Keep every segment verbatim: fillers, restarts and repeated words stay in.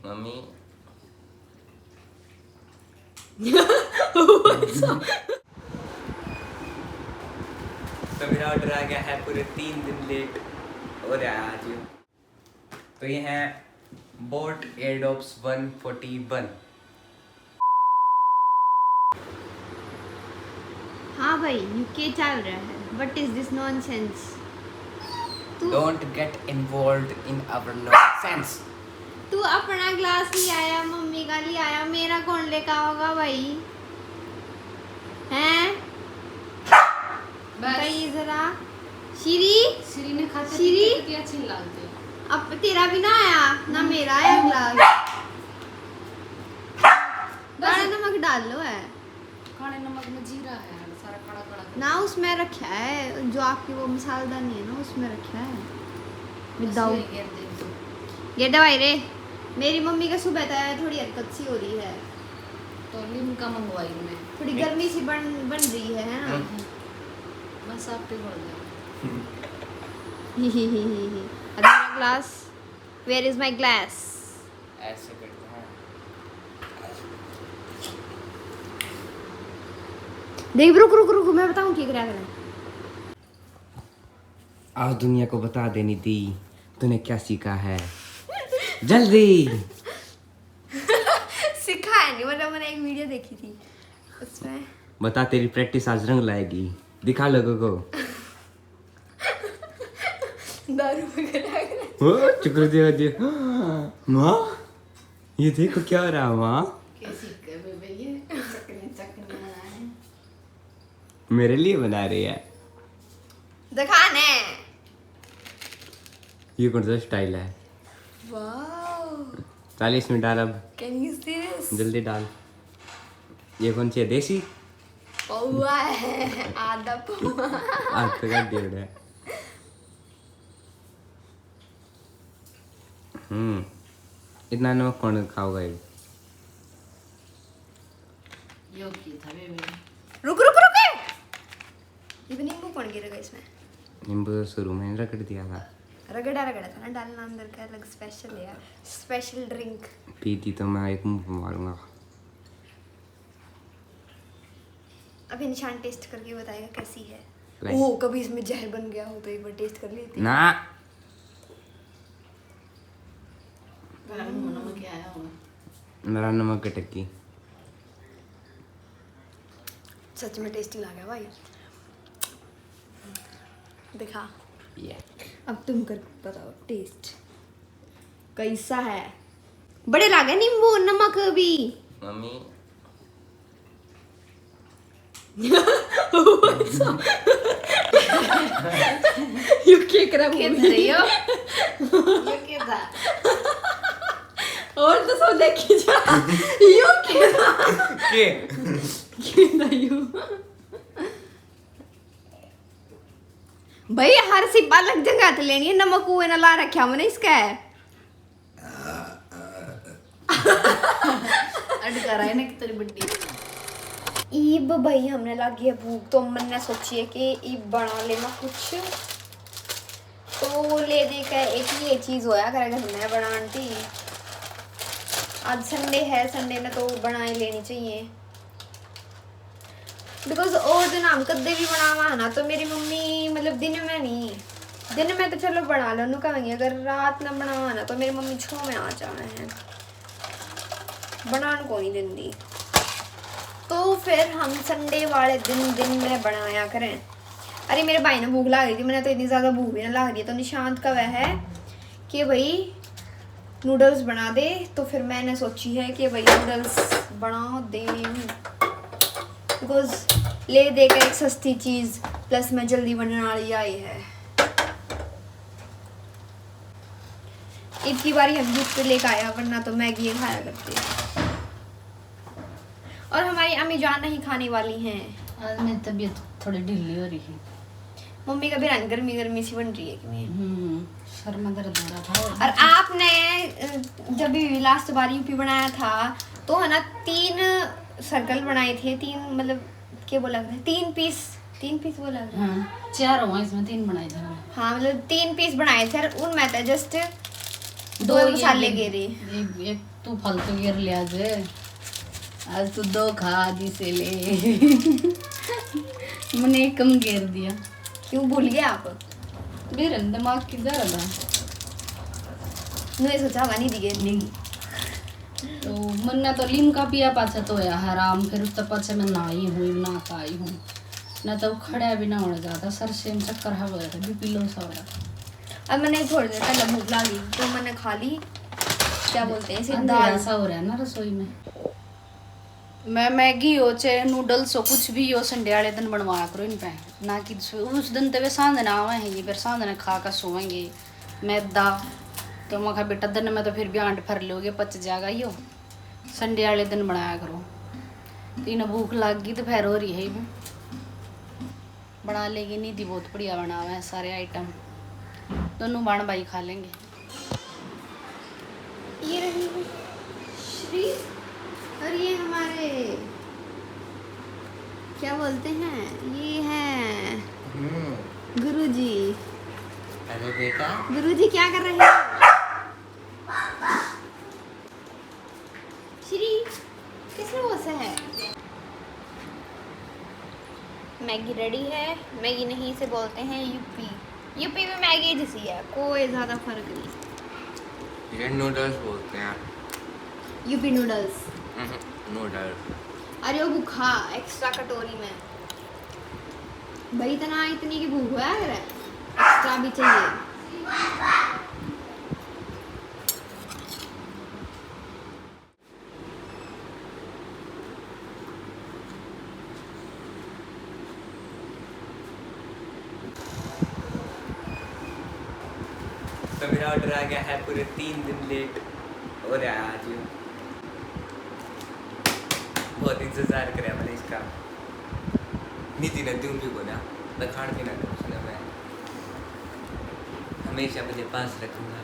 मम्मी। तो मेरा ऑर्डर आ गया है पूरे तीन दिन लेट हो रहा है आज। तो ये है बोट एडोप्स वन फोर्टी वन। हाँ भाई, यू के चल रहा है? What is this nonsense? तू Don't get involved in our nonsense. तू अपना ग्लास ले आया, मम्मी का ले आया, मेरा कौन लेकर आओगा भाई? हैं? बस। बताइए जरा। श्री, श्री ने खाते श्री? पीते कितनी अच्छी लगती। अब तेरा भी ना आया ना मेरा आया ग्लास। काला नमक डाल लो है। काले नमक में जीरा है, सारा काला काला। ना, उसमें रखा है जो आपकी वो मसालेदानी है ना, उसमें रखा है। बस विदाउट ये घेर दे दो। ये दवाई रे, मेरी मम्मी का सुबह तक थोड़ी हरकत सी हो रही है। तो लिम्का मंगवाई मैं। थोड़ी गर्मी सी बन बन रही है, है ना? बस आप पिघल जाओ। ही ही ही ही ही। अगला glass. Where is my glass? ऐसे करते हैं। देख, रुक रुक रुक, मैं बताऊं क्या करा करें। आज दुनिया को बता दे निधि, तूने क्या सीखा है। जल्दी। सीखा है नहीं, मतलब मैंने एक वीडियो देखी थी उसमें। बता, तेरी प्रैक्टिस आज रंग लाएगी, दिखा लोगों को। दारू वगैरह। ओ, चुकर दे दे। माँ, ये देखो क्या हो रहा है माँ। कैसी कर बेबे ये चकने चकने बनाए। मेरे लिए बना रही है। दिखा ने। ये कौन सा स्टाइल है? वाओ। चालीस में डाल अब, Can you see this? जल्दी डाल। ये कौन सी है, देसी? पौवा है, आधा पौवा। हाथ पे कर दिया उड़े। हम्म, इतना नमक कौन खाओगा ये? यो की था बेबे। रुक रुक रुक। ये भी नींबू कौन गिरेगा इसमें? नींबू तो शुरू में रगड़ दिया था। रगड़ा रगड़ा था ना डालना अंदर का, अलग स्पेशल है यार, स्पेशल ड्रिंक। पीती तो मैं एक मुंह पे मारूंगा। अभी निशान टेस्ट करके बताएगा कैसी है। लाइक। ओ, कभी इसमें जहर बन गया हो तो एक बार टेस्ट कर लेती। ना, गरम नमक क्या आया होगा? मेरा नमक अटकी। सच में टेस्टी लग रहा है भाई। दिखा। ये अब तुम कर बताओ टेस्ट कैसा है। बड़े लागे नींबू नमक भी। मम्मी। यू के करा के मम्मी? यो यो के था? और तो सब देखी जा। यू के के? के ना यू। भाई, हर सिप अलग जगह ते लेनी है, नमक कुएं ना ला रखा मैंने इसका। अटका रहा है ना कितनी बड्डी। ईब भाई हमने लागी है भूख, तो मन्ने सोची है कि ईब बना लेना कुछ। तो ले दे के एक ही ये चीज होया करे घर में बनान थी। आज संडे है, संडे ने तो बना ही लेनी चाहिए। बिकॉज और दिन हम कदे भी बनावा है ना, तो मेरी मम्मी, मतलब, दिन में नहीं, दिन में तो चलो बना लो, नु कहेंगे, अगर रात में बनावा ना तो मेरी मम्मी छो में आ जावे है, बनान को नहीं देंदी। तो फिर हम संडे वाले दिन दिन में बनाया करें। अरे, मेरे भाई ने भूख लाग रही थी, मैंने तो इतनी ज्यादा भूख भी ना लाग रही, तो निशांत का वह है कि भाई नूडल्स बना दे, तो फिर मैंने सोची है कि भाई नूडल्स बना दे, बिकॉज ले दे के एक सस्ती चीज, प्लस मैं जल्दी बनने वाली आई है। इतनी बारी हम गिफ्ट लेकर आया, वरना तो मैगी खाया करते। और हमारी अम्मी जान नहीं खाने वाली हैं। आज मेरी तबीयत थोड़ी ढीली हो रही है। मम्मी का भी रंग गर्मी गर्मी सी बन रही है कि मैं। हम्म, सर में दर्द हो रहा था। और आपने अ, जब भी लास्ट बार यूपी बनाया था, तो है ना, तीन सर्कल बनाए थे, तीन, मतलब, क्या बोला था, तीन पीस, तीन पीस बोला था। हाँ, चार हुआ, इसमें तीन बनाए थे मैंने। हाँ, मतलब, तीन पीस बनाए थे और उनमें था जस्ट दो मसाले गेरे। एक, एक तू फालतू गेर लिया जे। आज तू दो खा, आधी से ले। मैंने एक कम गेर दिया। क्यों भूल गया आप? मेरे दिमाग की जरा था। नहीं सोचा होगा, नहीं दी गेर लेगी। तो मन्ने तो लिमका पिया पाछे तो होया हराम, फिर उससे पाछे मैं नहाई हुई, नहा के आई हूँ। ना तो खड़ा भी ना होना चाहता, सर से चक्कर हवा होया था, बीपी लो सा होया। अब मैंने थोड़ी देर पहले भूख लगी तो मैंने खा ली, क्या बोलते हैं इसे, अंधेरा दाल। सा हो रहा है ना रसोई में। मैं मैगी हो चाहे नूडल्स हो, कुछ भी हो, संडे वाले दिन बनवाया करो इन पे। ना कि उस दिन तो वे सांझ ना आवे हैं, ये फिर सांझ ना खा कर सोएंगे। मैदा तो मैं कहा, बेटा, दिन में तो फिर भी आंट भर लोगे, पच जाएगा यो। संडे वाले दिन बनाया करो। तो इन्हें भूख लग गई, दोपहर हो रही है, वो बना लेगी। निधि बहुत बढ़िया बनावे हैं सारे आइटम, दोनों बाण भाई खा लेंगे। ये रही श्री, और ये हमारे, क्या बोलते हैं, ये हैं हम्म। गुरुजी। अरे बेटा। गुरुजी क्या कर रहे हैं? श्री, किसने बोसा है? मैगी रेडी है। मैगी नहीं, इसे बोलते हैं यूपी। यूपी में मैगी जैसी है, कोई ज़्यादा फर्क नहीं। ये नूडल्स बोलते हैं। Yippee noodles. हम्म, नूडल्स। अरे वो भूखा एक्स्ट्रा कटोरी में। भाई इतना, इतनी की भूख है, एक्स्ट्रा भी चाहिए। तो मेरा ऑर्डर आ गया है पूरे तीन दिन लेट हो रहा है आज। बहुत इंतजार कराया मैंने इसका। निधि ने दूं भी बोला, मैं खान पीना कुछ ना, मैं हमेशा अपने पास रखूंगा।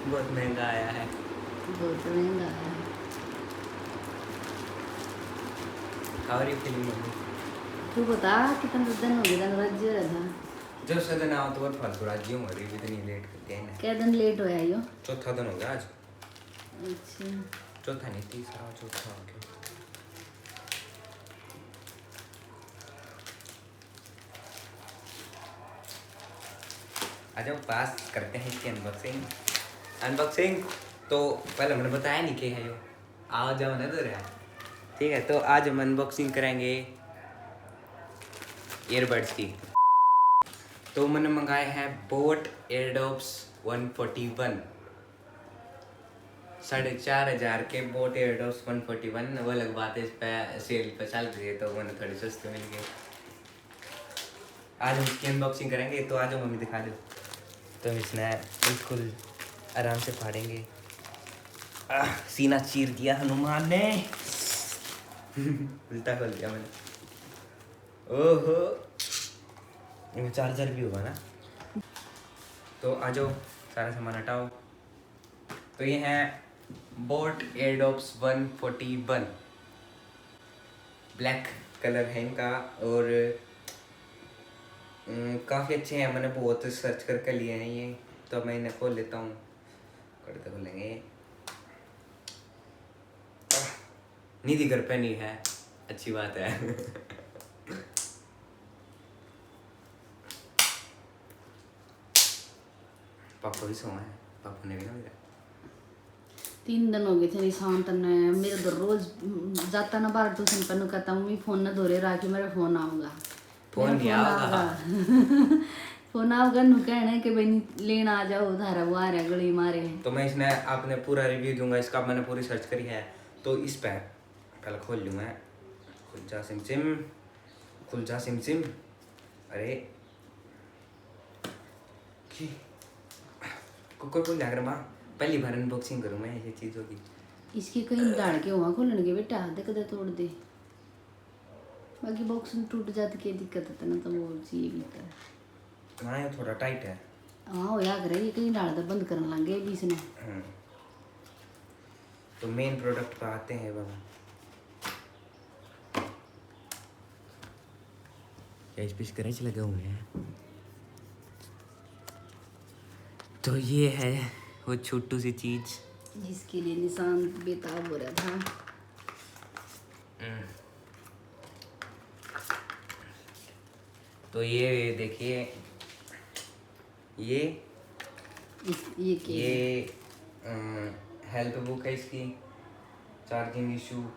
बहुत महंगा आया है। बहुत महंगा आया है। How are you feeling, mummy? तू बता, कितना दिन हो गया, राज्य रहा था। जब सदन आओ तो बहुत फालतू राज्य हूँ, अरे इतनी लेट करके है ना। क्या दिन लेट होया यो? चौथा दिन हो गया आज। अच्छा। चौथा नहीं, तीसरा, चौथा हो गया। आ जाओ, पास करते हैं इसकी अनबॉक्सिंग। अनबॉक्सिंग तो पहले मैंने बताया नहीं कि है यो। आ जाओ ना, तो रहा। ठीक है, तो आज हम अनबॉक्सिंग करेंगे ईयरबड्स की। तो मैंने मंगाए हैं boAt Airdopes one forty one. साढ़े चार हज़ार के boat Airdopes one forty one. वो अलग बात है, इस पे सेल पे चल रही है, तो मैंने थोड़े सस्ते मिल गए। आज हम इसकी अनबॉक्सिंग करेंगे, तो आ जाओ मम्मी, दिखा दो। तो हम इसने बिल्कुल आराम से फाड़ेंगे। आह, सीना चीर दिया हनुमान ने। उल्टा खोल दिया मैंने। ओहो, ये चार्जर भी होगा ना। तो आ जाओ, सारा सामान हटाओ। तो ये हैं boAt Airdopes one forty one. Black colour है इनका और, अम, काफ़ी अच्छे हैं। मैंने बहुत सर्च करके लिए हैं ये, तो मैं इन्हें खोल लेता हूँ। कट के खोलेंगे। आह, निधि घर पे नहीं है, अच्छी बात है। पापा भी सो हैं, पापा ने भी ना मिला। तीन दिन हो गए थे निशांत ने, मेरे तो रोज, उम, जाता ना बाहर ट्यूशन पर, नु कहता, "मम्मी, फोन ना धोरे रख, मेरा फोन आऊंगा।" फोन मेरा नहीं फोन आऊंगा। आऊंगा। फोन आऊंगा, नु कहना कि भाई, लेना आ जाओ, उधारा वो आ रहा है, गली मारे। तो मैं इसने, आपने पूरा रिव्यू दूंगा इसका, मैंने पूरी सर्च करी है। तो इस पे पहले खोल लूँ मैं। खुल जा सिम सिम, खुल जा सिम सिम। अरे, की कुकर को जाकर माँ, पहली बार अनबॉक्सिंग करूँ मैं ऐसी चीज़ों की। इसकी कहीं डाल के हुआ खोलन के बेटा, देख दे, तोड़ दे। बाकी बॉक्स में टूट जाती, क्या दिक्कत है, इतना तो वो चाहिए भीतर। हाँ, ये थोड़ा टाइट है। हाँ, होया करे, ये कहीं डाल दे, बंद करने लग गए भी इसने। हम्म। तो मेन प्रोडक्ट पे आते हैं अब हम। क्या इस पे स्क्रैच लगे हुए हैं? तो ये है वो छोटू सी चीज। जिसके लिए निशांत बेताब हो रहा था। हम्म। तो ये देखिए, ये इस ये के ये हेल्प बुक है इसकी, चार्जिंग इशू,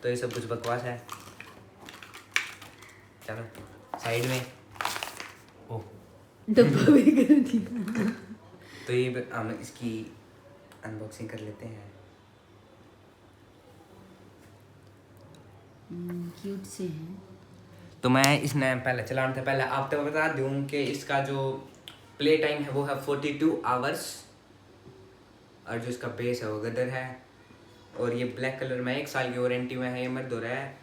तो ये सब कुछ बकवास है। चलो साइड में। ओह, डब्बा भी कर दिया। तो ये ब- हम इसकी अनबॉक्सिंग कर लेते हैं। क्यूट से हैं। तो मैं इसने पहले चलाने से पहले आप तो बता दूं कि इसका जो प्ले टाइम है वो है फोर्टी टू आवर्स, और जो इसका बेस है वो गदर है। और ये ब्लैक कलर में, एक साल की वारंटी में है, ये मत धो रहा है।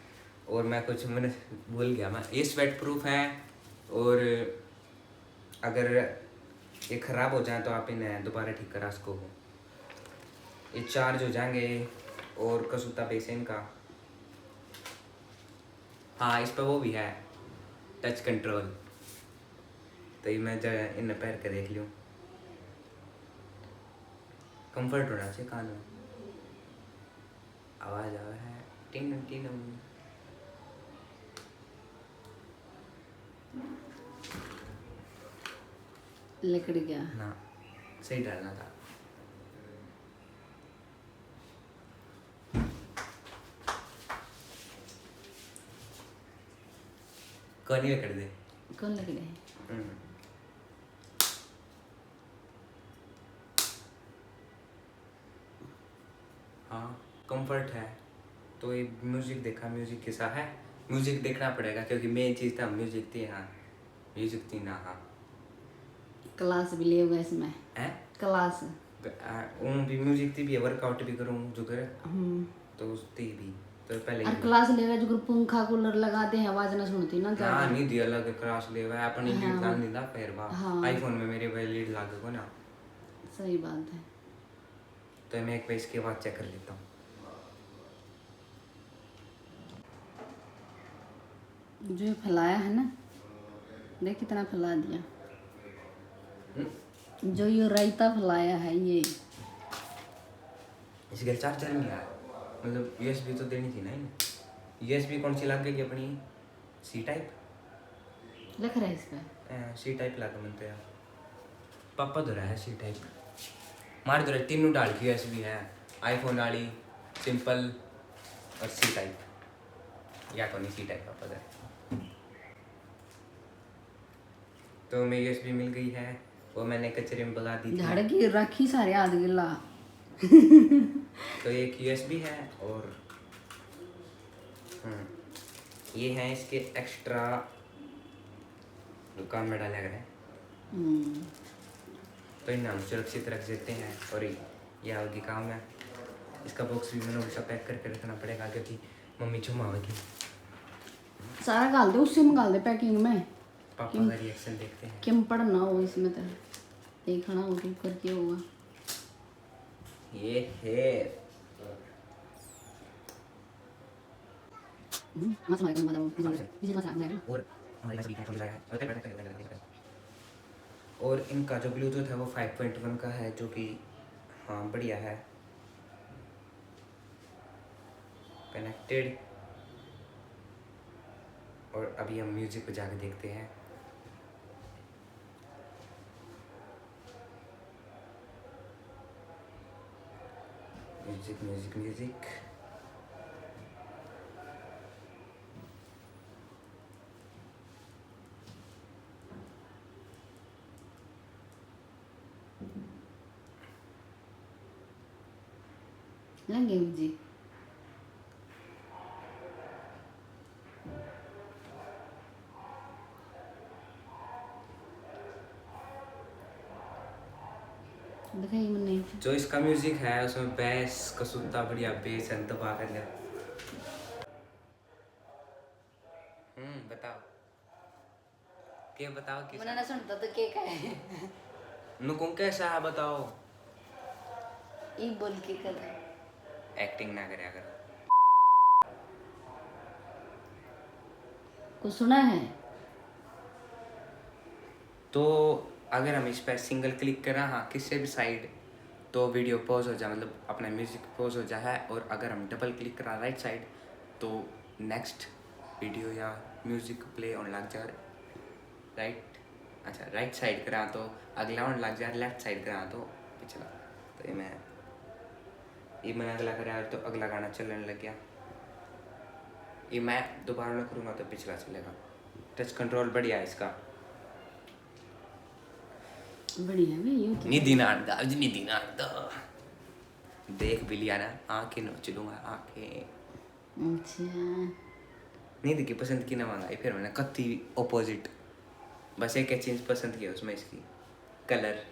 और मैं कुछ, मैंने भूल गया मैं, ये स्वेट प्रूफ है। और अगर ये ख़राब हो जाए तो आप इन्हें दोबारा ठीक करा सको हो। ये चार्ज हो जाएंगे। और कसूता बेस है इनका। हाँ, इस पर वो भी है, टच कंट्रोल। तो ये मैं जगह इन्हें पहन के देख लूँ, कंफर्ट होना चाहिए कान में। आवाज़ आवे है टिन टिन। लकड़ गया। ना, सही डालना था। कौन लकड़ दे? कौन लकड़ है? हम्म। हाँ, कंफर्ट है। तो ये म्यूजिक देखा, म्यूजिक कैसा है? म्यूजिक देखना पड़ेगा, क्योंकि मेन चीज़ था म्यूजिक थी। हाँ, म्यूजिक थी ना। हाँ, क्लास भी लेगा इसमें। हैं? क्लास। ब- आ, उन भी म्यूजिक थी भी, वर्कआउट भी करूँ जो कर, हम्म। तो उसती भी। तो पहले और ही क्लास लेवे जो कोई पंखा कूलर लगा दे, आवाज ना सुनती ना ना, ज्यादा। नहीं दिया अलग क्लास लेवा है, अपन लीड हाँ। लान दिंदा फिर वाह। हाँ। आईफोन में मेरे भाई लीड लाग को ना। सही बात है। तो मैं एक बार इसकी आवाज़ चेक कर लेता हूँ। जो फैलाया है ना, देख कितना फैला दिया। हम्म? जो ये रायता फैलाया है ये। इस गल चार्जर नहीं आया, मतलब यूएसबी तो देनी थी ना। यूएसबी कौन सी लग गई अपनी? सी टाइप। लिख रहा है इस पर। सी टाइप लग मन तो यार। पापा धोरा है सी टाइप। मारे धोरा तीनों डाल की यूएसबी है, आईफोन वाली, सिंपल और सी टाइप। या कोनी सी टाइप पापा धोरा। तो मैं यूएसबी मिल गई है, वो मैंने कचरे में बगा दी थी। झाड़ की राखी सारे हाथ गिला। तो एक यूएसबी है और हम्म, ये है इसके एक्स्ट्रा जो काम में डाला गया है। हम्म। तो इन्हें हम सुरक्षित रख देते हैं और ये आगे काम है। इसका बॉक्स भी मैंने उल्टा पैक करके रखना पड़ेगा, क्योंकि मम्मी चुमावेगी। सारा घाल दे, उसी में घाल दे पैकिंग में। पापा का रिएक्शन देखते हैं। किम पड़ना हो इसमें तो देखना हो तो करके होगा। ये है हम्म, मत मार, मत मार, मत मार, मत मार। और हमारे पास भी कंट्रोल है। और इनका जो ब्लूटूथ है वो फाइव पॉइंट वन का है, जो कि हाँ बढ़िया है, कनेक्टेड। और अभी हम म्यूजिक बजा के देखते हैं। Music, music, music. लगे म्यूजिक। दिखाई मैंने। जो इसका म्यूजिक है उसमें बेस कसूता बढ़िया बेस है, दबा कर ले। हम्म, बताओ। के बताओ किस मैंने ना सुनता तो के कहे। नु कौन कैसा है बताओ। ई बोल के कर। एक्टिंग ना करया करो। कुछ सुना है? तो अगर हम इस पर सिंगल क्लिक करा, हाँ, किसी भी साइड, तो वीडियो पॉज हो जा, मतलब अपना म्यूजिक पॉज हो जा है, और अगर हम डबल क्लिक करा राइट साइड तो नेक्स्ट वीडियो या म्यूजिक प्ले होने लग जा। राइट, अच्छा, राइट साइड करा तो अगला होने लग जा, लेफ्ट साइड करा तो पिछला। तो ये मैं ये मैंने अगला करा तो अगला गाना चलने लग गया। ये मैं दोबारा ना करूँगा तो पिछला चलेगा। टच कंट्रोल बढ़िया है इसका। बढ़िया भी यूं की निधि नानदा, आज निधि नानदा। देख भी लिया ना, आंखें नोच लूंगा, आंखें। अच्छा। निधि की पसंद की ना मंगाई, फिर मैंने कत्ती अपोजिट, बस एक चीज पसंद की है उसमें, इसकी कलर।